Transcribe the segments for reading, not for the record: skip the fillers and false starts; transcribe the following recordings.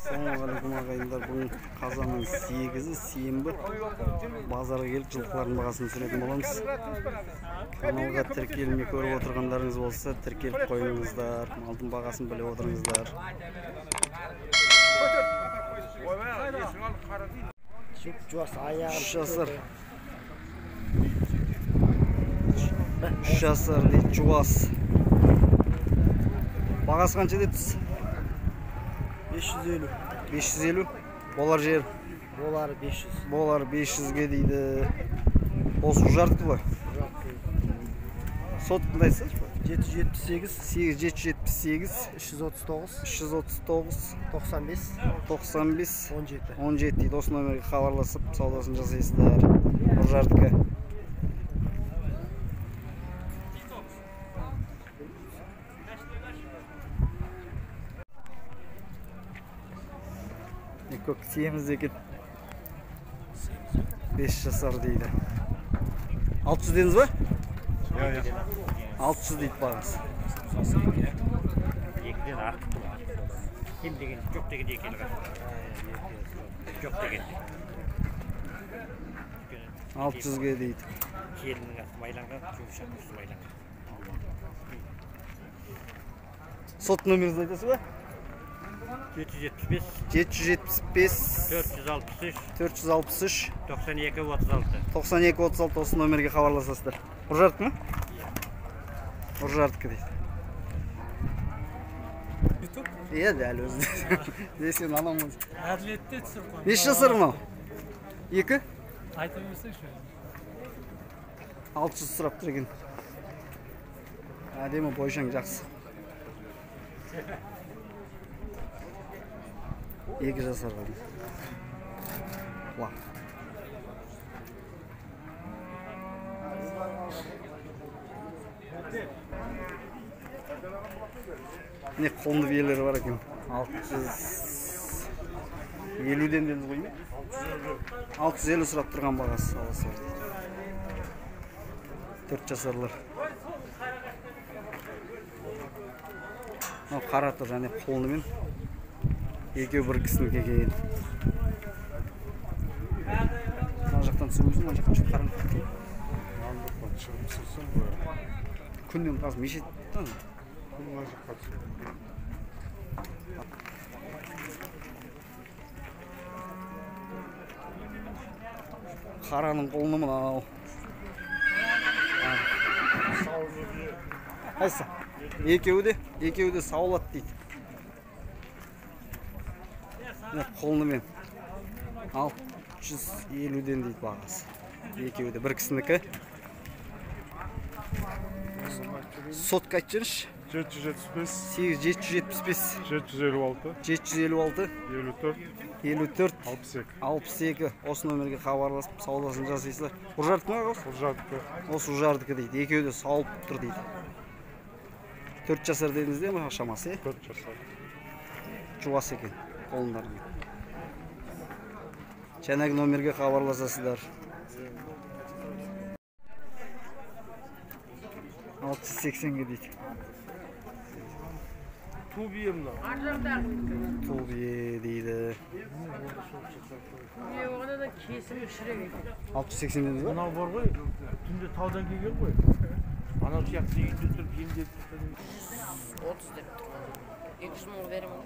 Ассалаумағалейкум ағайындар. Бүгін қазанның 8-і сенбі. Базарға келіп жылқылардың бағасын түсіретін боламыз. Каналға тіркелмей көріп отырғандарыңыз болса, тіркеліп қойыңыздар. Малдың бағасын біліп отырыңыздар. 3 жасар. 3 жасар дейді, жуас. Бағасы қанша депсіз? 550. 550. Болар жер. Болары 500. Болар 500-ге дейді. Осы ұжардікі ғой. Сотканы айтсаңшы. 778 8778 339 339 95 95 17. 17 дейді. Осы номерге хабарласып саудасын жасайсыздар. Ұжардікі. Көк семіз екен. 5 жасар дейді. 600 дедіңіз ба? Иә. 600 дейді бағасы. Екіден артық бұл. Кем деген, жоқ деген екі елі. Жоқ деген. 600-ге дейді. Келіннің аты майланған, жұмшақ үсті майланған. Сот номеріңізді айтасыз ба? 775 775 463 463 92 36 92 36 осы номерге хабарласасыздар. Ұржардікі ма? Ұржардікі дейді. Ютуб? Иә, дәл өзі. Десең анам өзі. Әділетті түсіріп қойдым. Неше жасар мынау? 2? Айта берсеңші. 600 сұрап тұр екен. Әдемі, бойшаң жақсы. 2 жасар қалды. Ла. Не қолды биелері бар екен. 650-ден дедіңіз ғой, ме? 650 сұрап тұрған бағасы. Аласы бар. 4 жасарлар. Мынау қара тұр және қолымен. Екеуі бір кісінікі екен. Мына жақтан түсіріңіз, мына жақтан шығып қараңыз. Шығып түсірсем ғой. Күннен қазір мешіт. Күн мына жаққа түсіп. Қараның қолыны мынау. Қайсы? Екеуі де саулат дейді. Қолынымен 650-ден дейді бағасы. Екеуі де бір кісінікі. Сотка айтып жіберіңізші. 775 775 756 756 54 54 62 62. Осы номерге хабарласып саудасын жасайсыздар. Ұржардікі ма осы? Ұржардікі. Осы ұржардікі дейді. Екеуі де сауылып тұр дейді. 4 жасар дедіңіз де ме шамасы? 4 жасар. Жуас екен қолындарымен. Жаңағы номерге хабарласасыздар. 680-ге дейді. Ту бие мынау. Ту бие дейді. 680 дедіңіз ба? Мынау бар ғой, түнде таудан келген ғой. Анау сияқты үйінде тұрып емделіп тұр. 130 деп тұр. 200 мың беремін.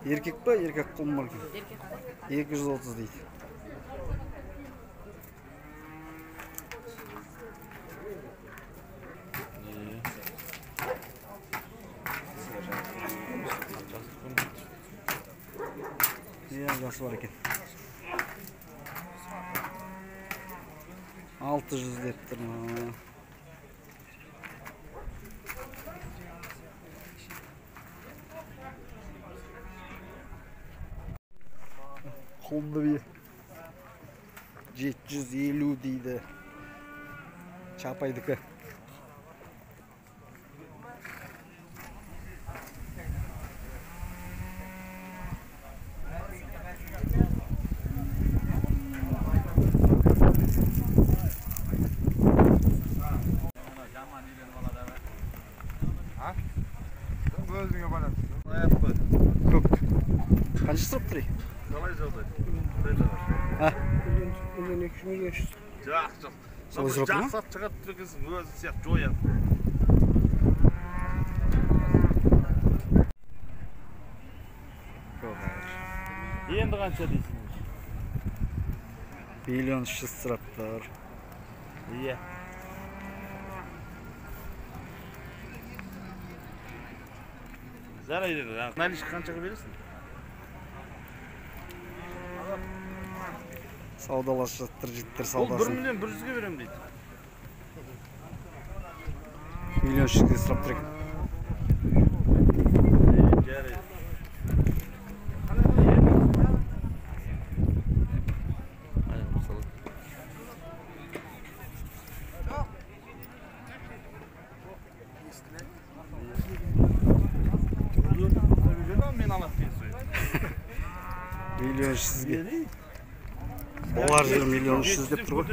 Еркек па, еркек құлын бар екен? Еркек қой. 230 дейді. Иә, жасы бар екен. 600 деп тұр. Қолды бие 750 дейді. Чапайдікі. Ha? Өзіңе байланысты. Көк. Қанша сұрап тұр? Қалай жағдай? А? 1 2 500. Жақсы, жақсы. Солай сұрап тұр ма? Жақсы шығарып тұр екенсің, өзі сияқты жоян. Енді қанша дейсің? 1 300 сұрап тұр. Иә. Жарайды. Наличка қаншаға бересің? Саудаласып жатыр жігіттер Ол 1 саудасын. 1 100-ге беремін дейді. 1 300-ге сұрап тұр екен. Жарайды. Мен алып келсем. 1 300-ге. Болар жер 1 300 деп тұр ғой.